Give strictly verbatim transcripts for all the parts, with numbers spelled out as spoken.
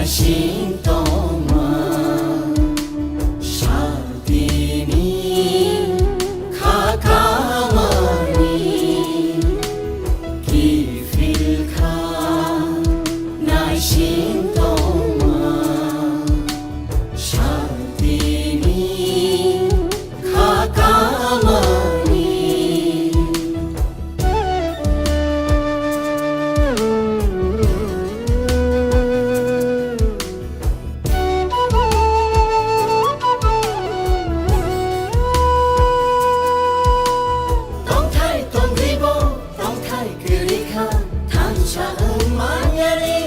Sintoma, santini, khakamani, kifilkha, naisintoma, santini, khakamani. Tongthai tongribo, tongthai kwrwikha, thansa wng manyani.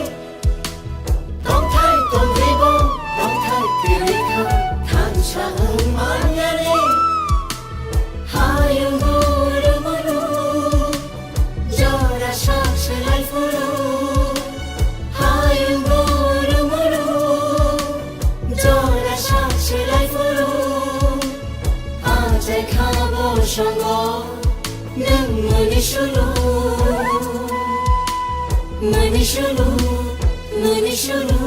Tongthai tongribo, tongthai kwrwikha, thansa wng manyani. Hayung guru muru, jora sak selai phuru. Hayung guru muru, jora sak selai phuru. Ajai khabo songo, nwng muni sulu. Muni sulu, muni sulu,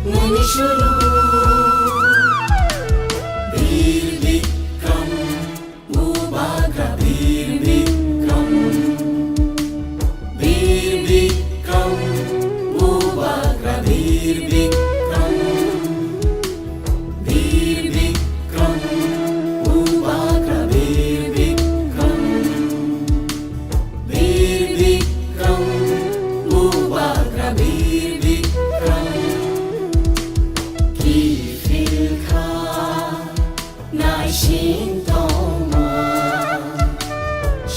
muni sulu. Bir Bikram, Bubagra Bir Bikram. Bir Bikram, Bubagra Bir Bikram. Bir Bikram, Bubagra Bir Bikram. Bir Bikram, Bubagra Bir Bikram. Kifilkha, naisintoma,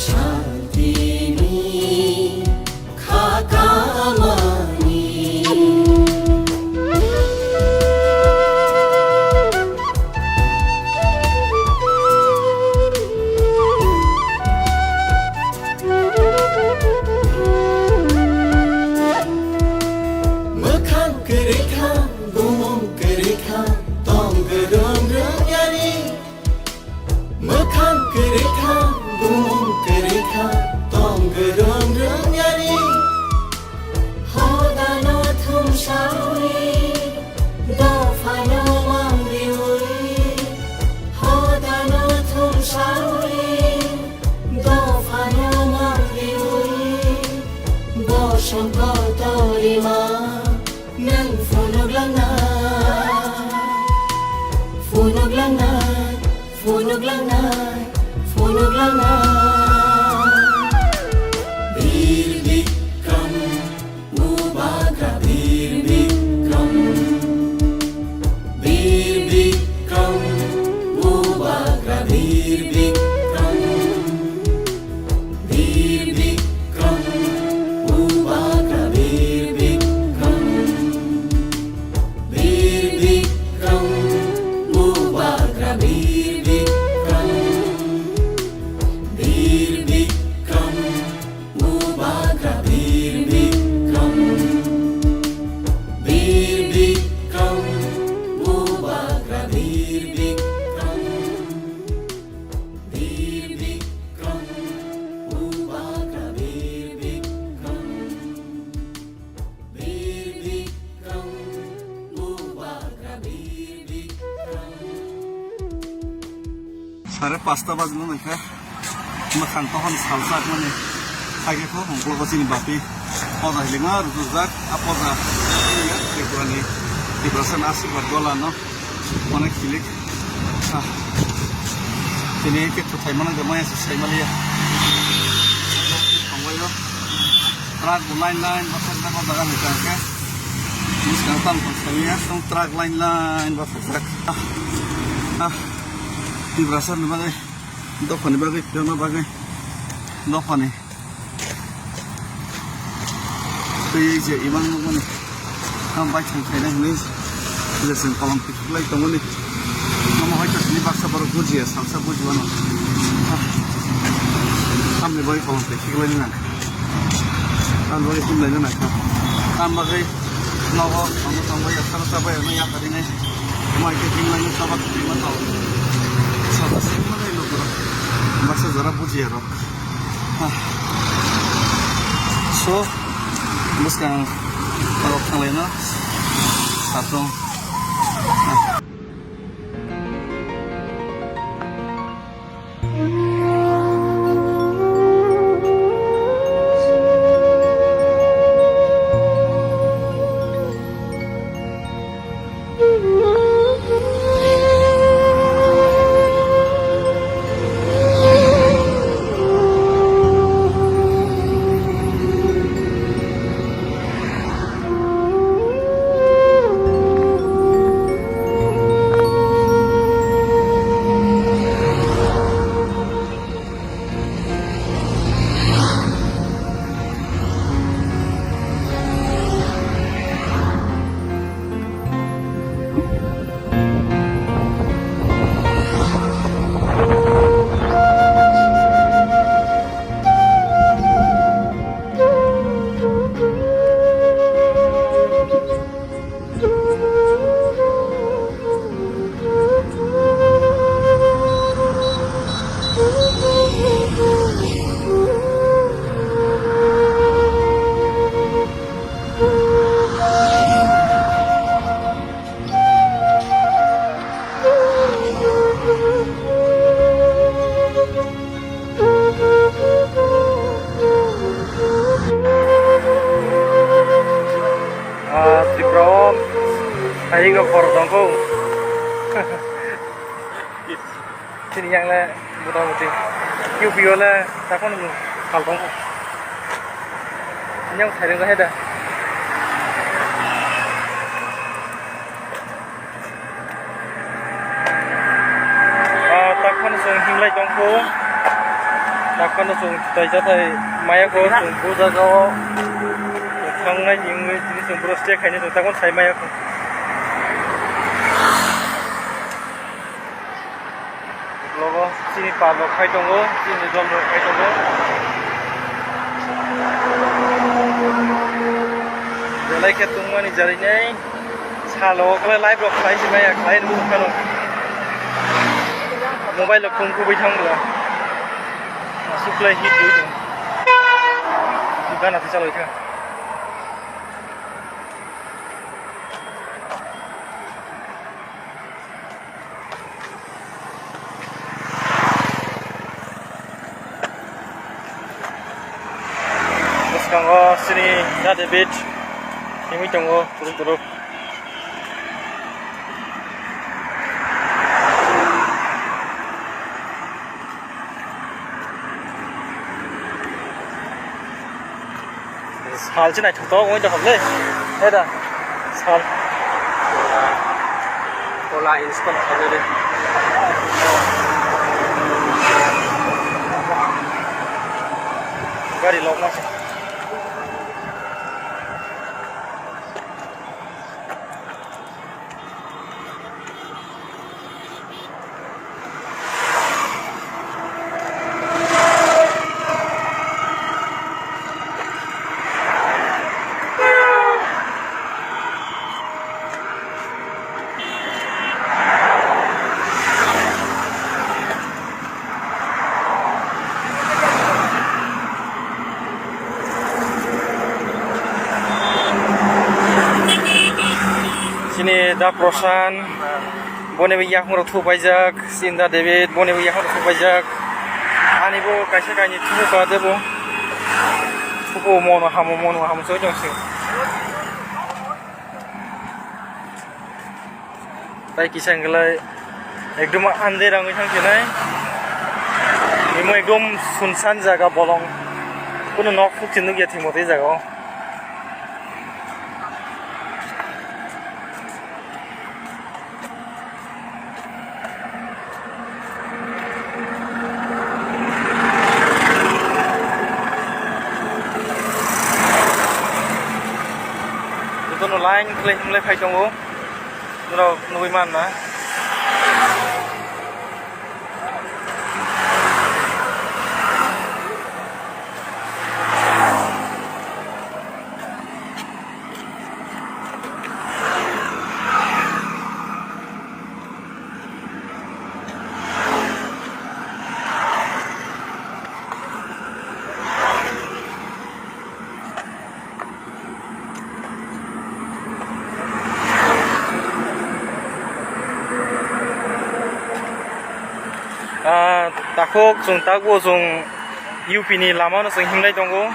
santini, khakamani. Mwkhang kwrwikha, bumung kwrwikha, tong kwrwng rwngyani. Mwkhang kwrwikha, bumung kwrwikha, tong kwrwng rwngyani. Hodano thumsawi, dophano mangriwi. Hodano thumsawi, dophano mangriwi. Bosong kotorima, nwng phunuklangnai, phunuklangnai. Phunuklangnai, phunuklangnai. Bir Bikram, Bubagra Bir Bikram. Bir Bikram, Bubagra Bir Bikram. Bir Bikram, Bubagra Bir Bikram. Bir Bikram, Bubagra Bir Bikram. Bir Bikram, Bubagra Bir Bikram. Bir Bikram, Bubagra Bir Bikram. Bir Bikram, Bubagra Bir Bikram. Bir Bikram, Bubagra Bir Bikram. Sare pasta bajna naikha. Mwkhang tohon salsa mani. Hage kho hongkol ko chini bapi. Poja hilinga rujujak. A poja. Tripura ni. Tiprasa ni asirwad dola no. Onek hilik. Ah. Tini khe thuthai mano de maya se sai maliya. Thangbayo. Truck bo line line bwsajak o jaga ni tang khe. Bwskang tam tang saniya song truck line line bwsajak. Ah. Ah. Tiprasa ni bagwi, dophani bagwi, phirna bagwi. Dophani. Twi je imang nukmani. Ham bai thang khaina hinwi je chwng kolom tikhiklai tongmani. Omo hai to sini baksa borok bujiya, salsa bujiwano. Hamni bai kolom tikhiklai nang. Ang bai himlai nang kha. Ang bai nogo, ang bai yaksa sa bai ano yakari nai. Mai ke himlai nang sa ba tikhi ma to. Sa ba sini ma nai nokro. Baksa jara bujiya rok. So, bwskang rok thanglaina. Satung. Ah, Tripura o hai khe khor tongkho. Chini yang le mota moti U P o le takhon pal tongkho. Yang sai rwng hai da. Ah, takhon chwng hinglai tongkho. Takhon chwng tai jatai maya kho chwng buja jao. Thangnai himwi tini chwng bro stay khaini chwng takhon sai maya kho. Logo chini pal rok khai tongo, chini jom rok khai tongo. Belai khe tungmani jarinai. Salo khe live rok khlai si maya khlai rw phano. Mobile rok khum kubui thang bwla. Aswk khlai hit rw thang. Gana thwi chalai kha. Bwskango chini Da David himwi tongo, turuk turuk. Sal se naithok tok wngwi tongkha le. He da. Sal. Ola install khainai de. Gari lokma se. Chini Da Prashan, boni bai yakung rok thupaijak, chini Da David, boni bai yakung rok thupaijak. Ani bo kaisa kaini thupa de bo. Thupo mono hamo, mono hamo choi tong se. Tai kisa hwnkhe lai ekdom andera wngwi thang khe nai. Imo ekdom sunsan jaga bolong. Kuno nok phuk se nukya thwimo tei jaga o. Jotono line khlai himlai phai tongo. Norok nugui man na. Kok chwng tabuk chwng U P ni lama no chwng himlai tongo.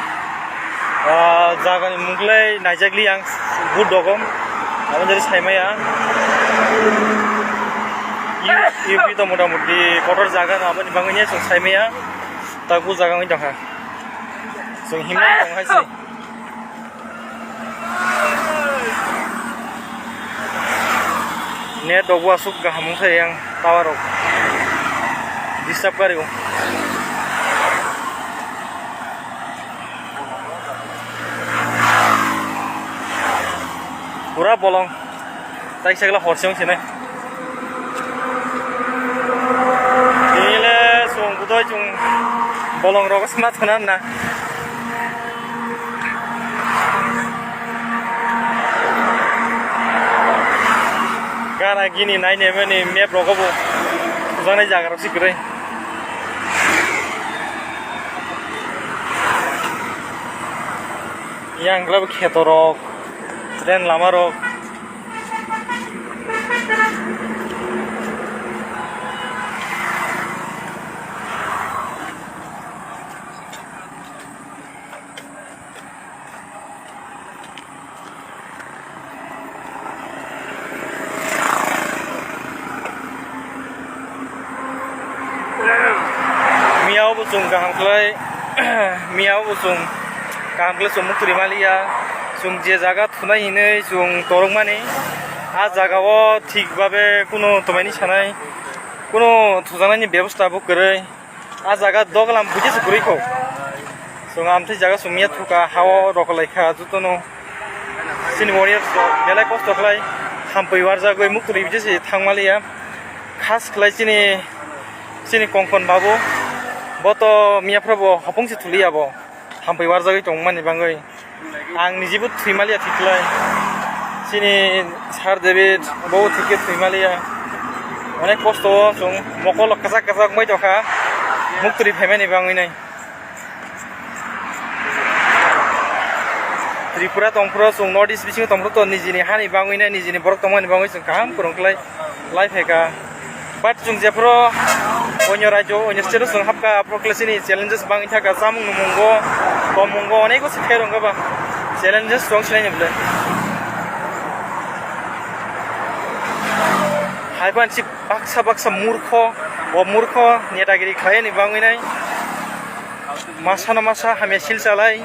Ah, jaga ni mung le naijak li ang, but dogo. Abo jari sai maya. U P to mota moti kotor jaga no, aboni bagwi chwng sai maya. Tabuk jaga wng tongkha. Chwng himlai tong hai se. Net rok bo aswk kaham wngkha yang tower rok disturb kari o. Pura bolong. Taisa kla hor se wng sinai. Tini le chwng budai chwng bolong rogo se ma thwna na. Gana gini nai ne mani map rogo bo. Janai jaga rok se kwrwi. Yang kla bo kheto rok, train lama rok. Miya o bo chwng kaham khlai, miya o bo chwng kaham khlai chwng muktwi maliya. Chwng je jaga thunai hinwi chwng torokmani, a jaga o thik babe kunu twmaini sanai, kunu thujaknaini bebosta bo kwrwi. A jaga doglam buji se kwrwi kho. Chwng amtwi jaga chwng miya thuka, ha-o rok lai kha jotono. Chini warriors rok belai kosto khlai, hampwi warjagwi muktwi buji se thang maliya. Khas khlai chini, chini Kongkon babu, bo to miya phra bo hopong se thuliya bo, hampwi warjagwi tongmani bagwi. Ang nijibo thwi maliya thwi khlai. Chini Sir David bo thwi khe thwi maliya. Onek kosto o chwng mokol rok kwchak kwchak wngbai tongkha. Muktwi phaimani bangwi nai. Tripura tongphuru chwng North East bisingo tongphuru to nijini hani bangwi nai, nijini borok tongmani bangwi chwng kaham kwrwng khlai. Lai phaikha. But chwng jephuru onyo rajyo, onyo state o chwng hapkha, aphuru khlai chini challenges bangwi thangkha, chamung numungo, tongmungo, onek se khe rwngkha ba. Challenges chwng sinai ni bwle. Hai phan si baksa baksa murkho, o murkho netagiri khlai ni bangwi nai. Masa no masa hamya sil chalai,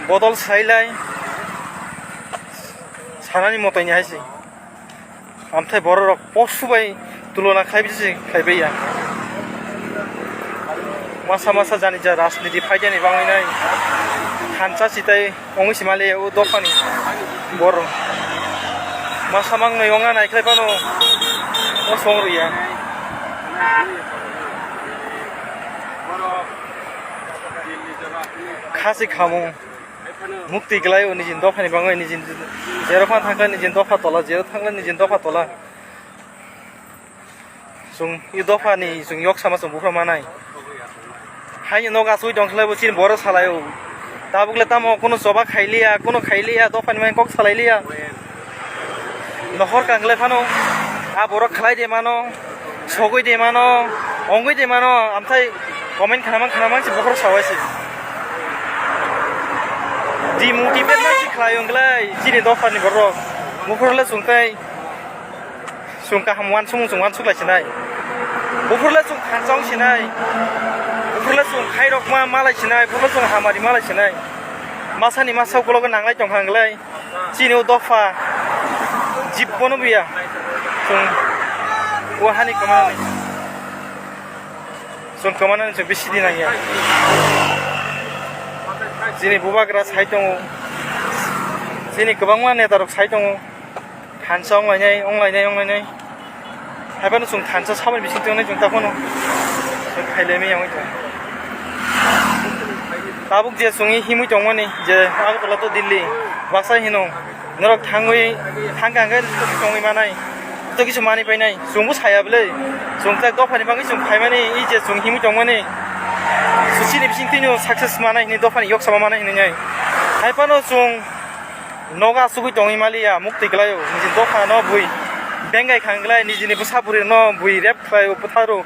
bodol sailai, sanani motoi ni hai se. Amthai borok rok posu bai tulona khlai bisi khlai bai ya. Masa masa jani ja rajniti phaijani bangwi nai thansa sitai wngwi si mali o dophani borok. Masa mangnwi wngna nai khlai phano o song rwya. Khasi khamung. Mukti kwlai o nijini dophani bangwi nijini jero phano thangkha nijini dopha tola, jero thangkha nijini dopha tola. Chwng i dophani chwng yok sama chwng buphang manai. Haino nok asugwi tong khlai bo chini borok salai o. Tabuk le tamo kuno choba khailiya, kuno khailiya, dophani mai kok salai liya. Nohor kanglai phano, a borok khlai de mano, sogwi de mano, ongwi de mano, amthai comment khanamang khanamang se bokhorok sawai se. Demotivate ma se khlai wnglai chini dophani borok. Bokhorok le chwng tai chwng kaham uansukmung chwng uansuk lai sinai. Bokhorok le chwng khansa wng sinai. Bokhorok le chwng khairok ma malai sinai, bokhorok le chwng hamari malai sinai. Masani masa ukologo nanglai tongkha wnglai. Chini o dopha jibbono buya. Chwng o hani kwmanani. Chwng kwmanani chwng bisi di nangya. Chini bubagra sai tongo. Chini kwbangma neta rok sai tongo. Thansa wnglainai, wnglainai, wnglainai. Haiphano chwng thansa saboni bisingtwi wngnai chwng taphano. Chwng khailai maya wngwi tongo. Tabuk je chwngwi himwi tongmani je Agartala to Delhi baksa hino norok thangwi thangkha hwnkhe tongwi manai. To kisu manwi painai. Chwngbo saya bwle. Chwng tak dophani bagwi chwng phaimani i je chwng himwi tongmani. Chini bisingtwino success manai hwnwi dophani yok sama manai hwnwi nai. Haiphano chwng Nogo asugwi tongwi maliya, muktwi kwlaio, nijini dophano bui bengai kha wngkhlai, nijini bwsa bwrwirokno bui rep khlaio bwtharo.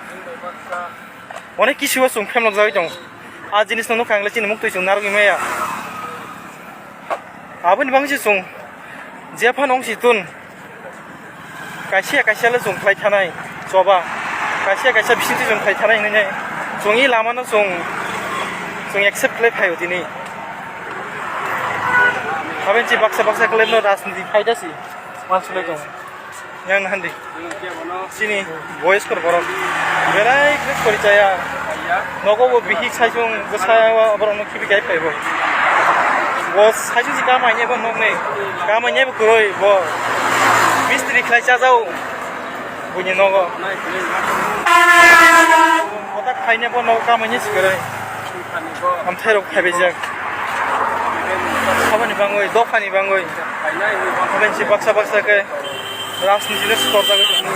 Onek kisu o chwng phemlok jagwi tongo. A jinis no nukha ang le chini muktwi chwng narwgwi maya. Aboni bagwi se chwng jephano wng si tun. Kaisa kaisa le chwng khlai thanai choba. Kaisa kaisa bisingtwi chwng khlai thanai hinwi chwng i lama no chwng, chwng accept khlai phaio tini. Aboni se baksa baksa khlai no rajniti phaida si. Mansulai tongo. Yang handi. Sini boys kor borok. Berai kre kori chaya. Nogo bo bihik saisung bwsa borok no khibi kai phai bo. Bo saisung si kamai ne bo nok ne. Kamai ne bo kuroi bo. Mistri khlai chajao. Buini nogo. Kotak khaine bo nogo kamai ne sikwrwi. Amthai rok phaibaijak. Saboni bangwi, dophani bangwi. Aboni si baksa baksa khe rajniti no sitorjagwi tongo.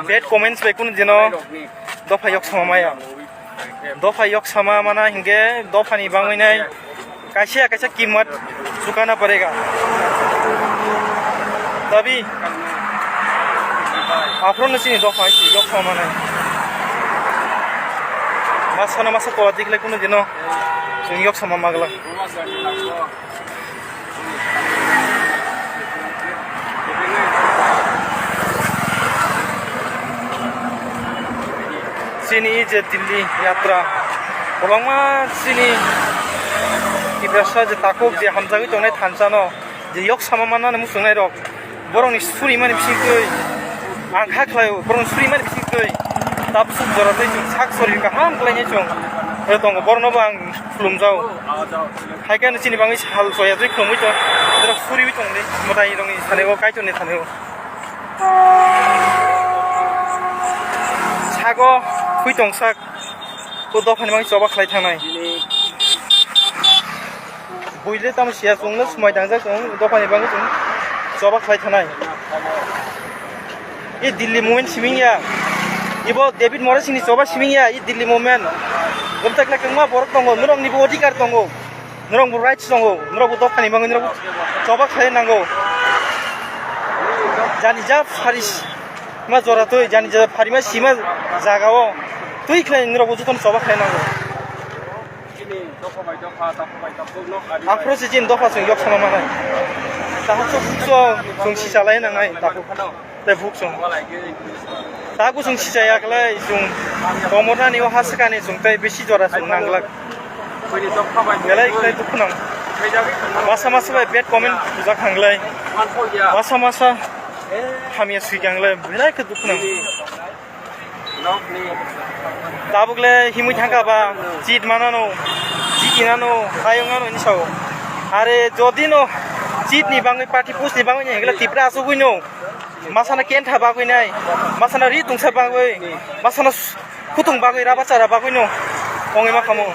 Bad comments bai kunu dino dopha yok sama maya. Dopha yok sama mana hinkhe dophani bangwi nai. Kaisa kaisa kimat chukana parega. Tabi. Aphuru no chini dopha hai si yok sama nai. Masa no masa tola dikhle kunu dino. Chwng yok sama magla. Chini je Delhi yatra, kwbangma chini Tiprasa je takhuk je hamjagwi tongnai thansa no je yok sama mannani muchungnai rok, borokni surimani bisingtwi ang kha khlaio, borokni surimani bisingtwi tabsuk jora tei chwng sak sori kaham khlainai chwng tongo, borokno bo ang khulumjao. Hai khe chini bagwi sal choya twi khumui tong, borok suriwi tong di, mwtai rokni thani o, Kaitorni thani o. Sago khwi tong sak, o dophani bagwi choba khlai thangnai. Buile tamo siya chwngno swmai tangjak chwng dophani bagwi chwng choba khlai thanai. I Delhi movement siming ya. Ibo David Morrisni choba siming ya, i Delhi movement. Gumtak na kwngma borok tongo, norokni bo odhikar tongo. Norok bo rights tongo, norok bo dophani bagwi norok bo choba khlai nango. Jani ja pharis ma jora twi, jani ja pharima sima jaga o twi khlai norok bo jotono choba khlai nango. Aphuru se chini dopha chwng yok sama manai. Tahok chwng bukso chwng sichalai nangnai tahok tei buk chwng. Tago chwng sichaya khlai chwng komornani o ha swkani chwng tei bisi jora chwng nanglak. Belai khlai dukhu nang. Masa masa bai bad comment bujak hanglai. Masa masa hamya swikanglai belai khe dukhu nang. Tabuk le himui thangkha ba, chit manano, chiti nano, hayung nano hinwi sao. Are jodi no chit ni bangwi, party post ni bangwi ni hengla Tipra asugwi no, masana kentha bagwi nai, masana ri tungsa bagwi, masana khutung bagwi, raba chara bagwi no, ongwi ma khamo.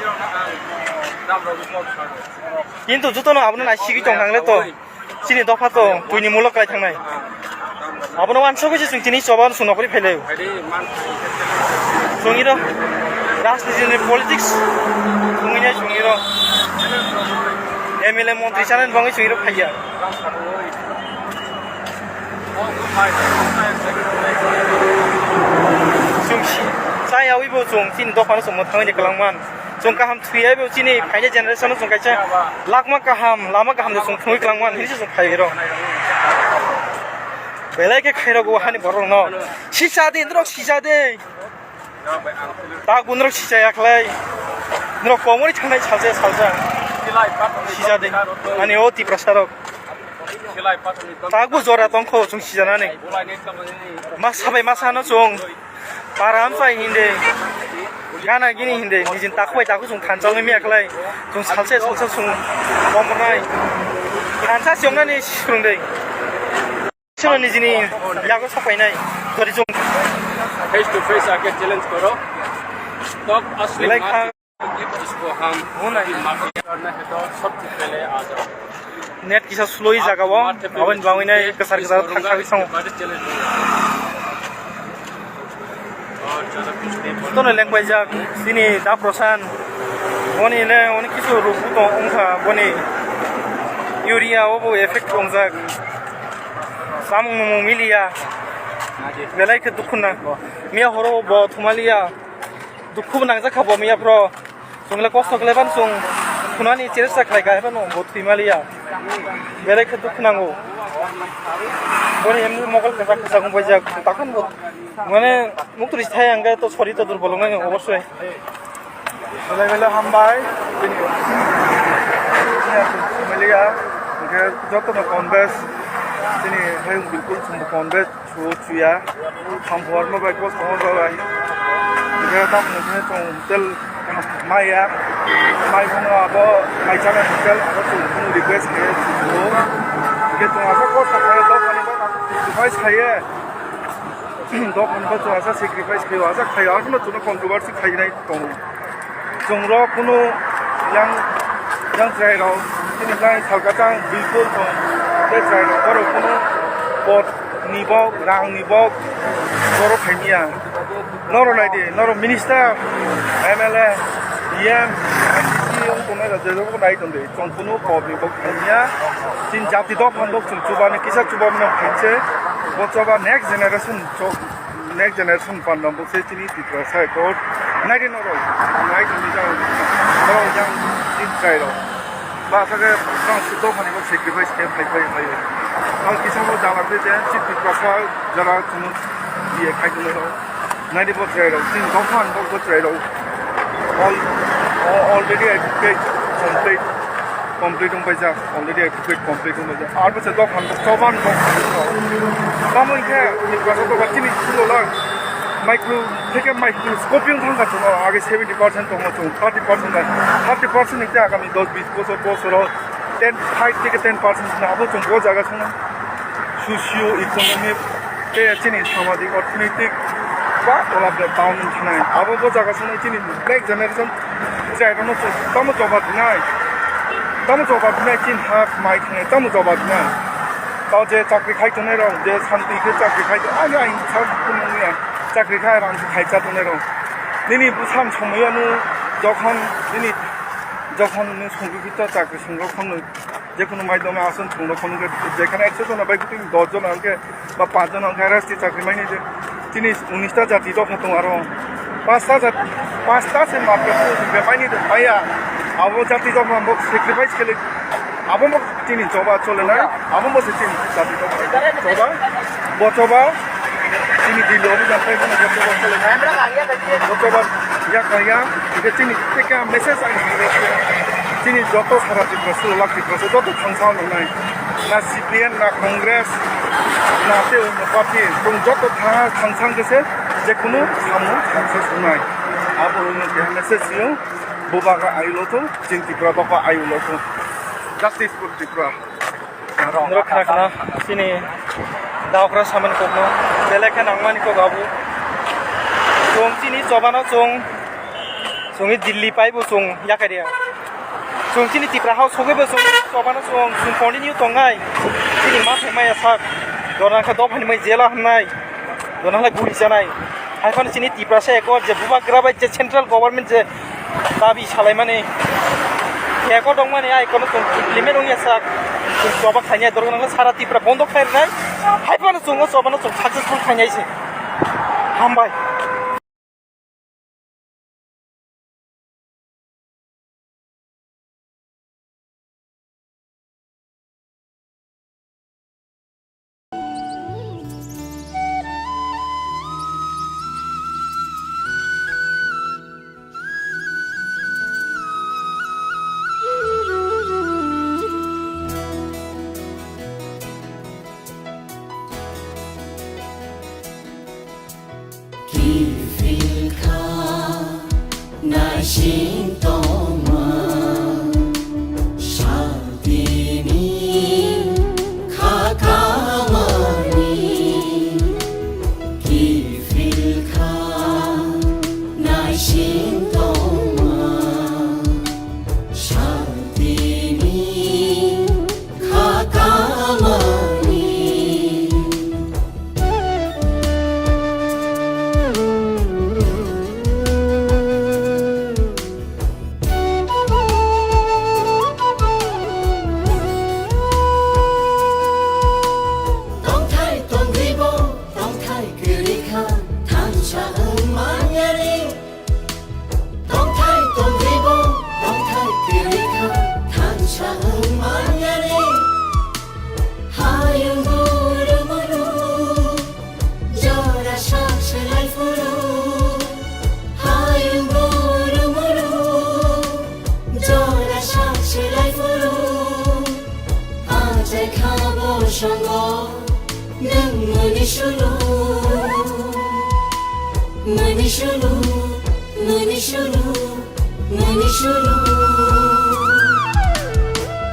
Kintu jotono abono naisigwi tong thangle to. Chini dopha to twini mulok kai thangnai. Abono wansugwi se chwng chini choba no chwng nokri phailai. Chwng iro rajniti ni politics wngwi nai chwng iro M L A montri chanani bagwi chwng iro phaiya. Chwng si chai awi bo chwng chini dopha no chwng mwthangwi ni kwlangman. Chwng kaham thwiya bo chini phainai generation o chwng kaisa lakma kaham, lama kaham de chwng phunugwi kwlangma hinwi se chwng phai rw. Belai khe khairok o hani borok no sisa de, norok sisa de. Tabuk norok sisa ya khlai. Norok komori thangnai salsa salsa. Sisa de. Ani o Tiprasa rok. Tabuk jora tongkho chwng sijanani. Masa bai masa no chwng. Param sai hinde. Gana gini hinde. Nijin takhwai takhu chwng thansa wngwi miya khlai. Chwng salsa salsa chwng bomrnai. Thansa chwng nani swrwng de. Chwng nijini yago sapainai. Tori chwng. Face to face आके challenge करो। तब असली belai kha. इसको हम वो नहीं। माफी करना है तो सबसे पहले आ जाओ। Net kisa slow jaga o, aboni bagwi nai kwchar kwchar thang thang song. Tono lengbaijak chini da prosan. Boni le oni kisu ruk buto wngkha boni urea o bo effect wngjak. Samung nung miliya. Belai khe dukhu nang. Miya horo bo thumaliya. Dukhu bo nangjak kha bo miya phro. Chwng le kosto khlai phano chwng khunani cheresa khlai kha, hai phano bo thwi maliya. Belai khe dukhu nango. Boni emni mokol kwchak kwchak wng paijak, takhon bo mane muktwi thai ang khe to sori to durbol wngnai obosoi. Belai belai hambai. Chini maliya, hwnkhe jotono convince, chini hayung bilkul chwngbo convince. Su chuya, ham horma bai kos tongma bai. Hingke tamo hingke chwng hotel maya, mai phano abo mai chana hotel abo chwng phano request khe chugo. Hingke chwng asa kos ta khe dophani bo sacrifice khaye. Dophani bo chwng asa sacrifice khayo, asa khayo, asa no chwngno controversy khainai tongo. Chwng rok kunu yang, yang chwrai rok, chini nai salkachang bilkul tong, tei chwrai rok borok kunu pot ni bok, rang ni bok, borok khaimiya. Norok nai di, norok minister, M L A, E M, M D C wng tongnai rok, je rok nai tong di, chwng kunu pot ni bok khaimiya. Chini jati dophani bok chwng chubani, kisa chubamani khainse, bo choba next generation chok. Next generation panda bwsai chini Tiprasa ekor. Naidi norok, naidi ni jang, norok jang chini chwrai rok. Ba asake bang sudo phani bo sacrifice khe phai phai phai. Ang kisa bo jala de je chini Tiprasa jara chini ye khai dun rok. Naidi bo chwrai rok, chini dophani bo chwrai rok. All, already I paid complete. Complete wng paijak, already I paid complete wng paijak. Aro se dophani choban dophani. Tamo hingke ni bwsa dophani chini school o lang micro theke microscope wng thangkha chwng age seventy percent tongo chwng thirty percent thirty percent hingke agami dos bis bosor bosoro ten five theke ten percent na abo chwng bo jaga sono socio economic. Tei chini samajik orthonoitik ba tola bre down wng thanai. Abo bo jaga swnwi chini next generation chwrairokno tamo choba dinai. Tamo choba dinai chini hak mai thanai tamo choba dinai. Tao je chakri khai tongnai rok, je santi khe chakri khai tong, ani aing sa kunu wngya. Chakri khai rang khai cha tongnai rok. Nini bwsam somoi ano jokhon nini jokhon nini songwi khe chakri songrok khongnwi. Jekunu maidome aswk chwngno phone khe jekhane ekso jona bai kutui dos jona hwnkhe ba panch jona hwnkhe R S T chakri maini je. Chini unis ta jati dopha tongo aro. Panch ta jat-, panch ta se matra hwnkhe maini de maya. Abo jati dopha bo sacrifice khe abo bo chini choba chole nai. Abo bo se chini jati dopha choba. Bo choba. Chini Delhi obo jang phai phano joto bo chole na. Joto bo yak ya, hingke chini teka message ang hingke chini joto sara Tripura, sulak Tripura, joto thangsa nongnai. Na C P M, na Congress, na tei ono party, tong joto thangsa hingke se je kunu samung thangsa sungnai. Abo hingke keha message siyong, bubagra ayulo to, chini Tripura bapa ayulo to. Justice for Tripura. Norok khna khna chini daokra samani kokno belai khe nangmani kok abo. Chwng chini chobano chwng chwngwi Delhi paibo chwng yakarya. Chwng chini Tipra hao sogwibo chwng chobano chwng chwng continue tongnai. Chini ma thangmaya sak. Dorna khe dophani mai jela hamnai. Dono hwnlai guli chanai. Hai phano chini Tiprasa ekor je bubagra bai je central government je dabi salaimani ekor dongmani, ai kono chwng implement wngya sak. Chwng choba khainai, dorok nangla sara Tipra bondo khairnai. Hai phano chwng o chobano chwng successful khainai se. Hambai. Songo, nwng mani sulu, mani sulu, mani sulu, mani sulu.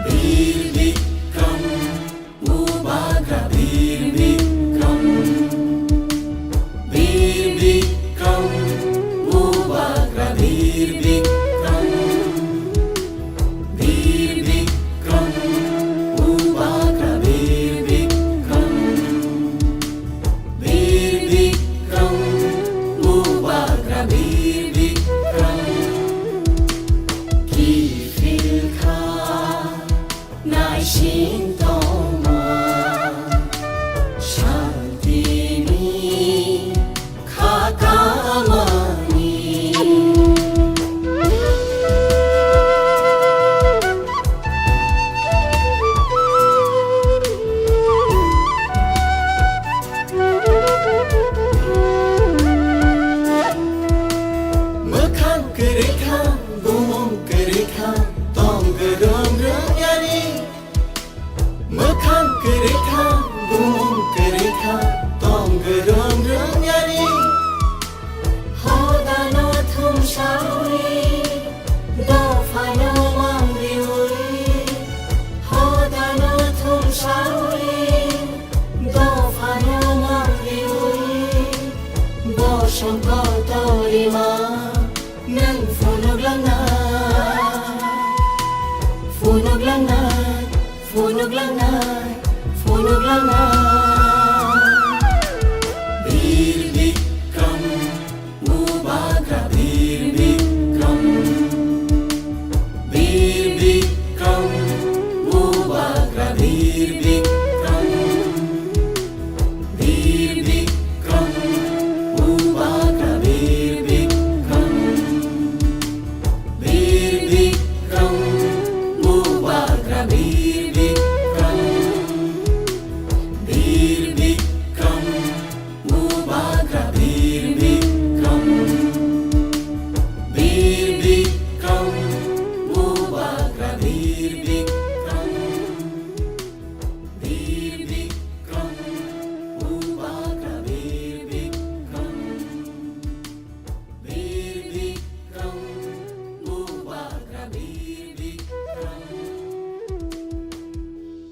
Bir Bikram, Bubagra Bir Bikram. Bir Bikram, Bubagra Bir Bikram. Bir Bikram, Bubagra Bir Bikram. Bir Bikram, Bubagra Bir Bikram. Kiphilkha, naising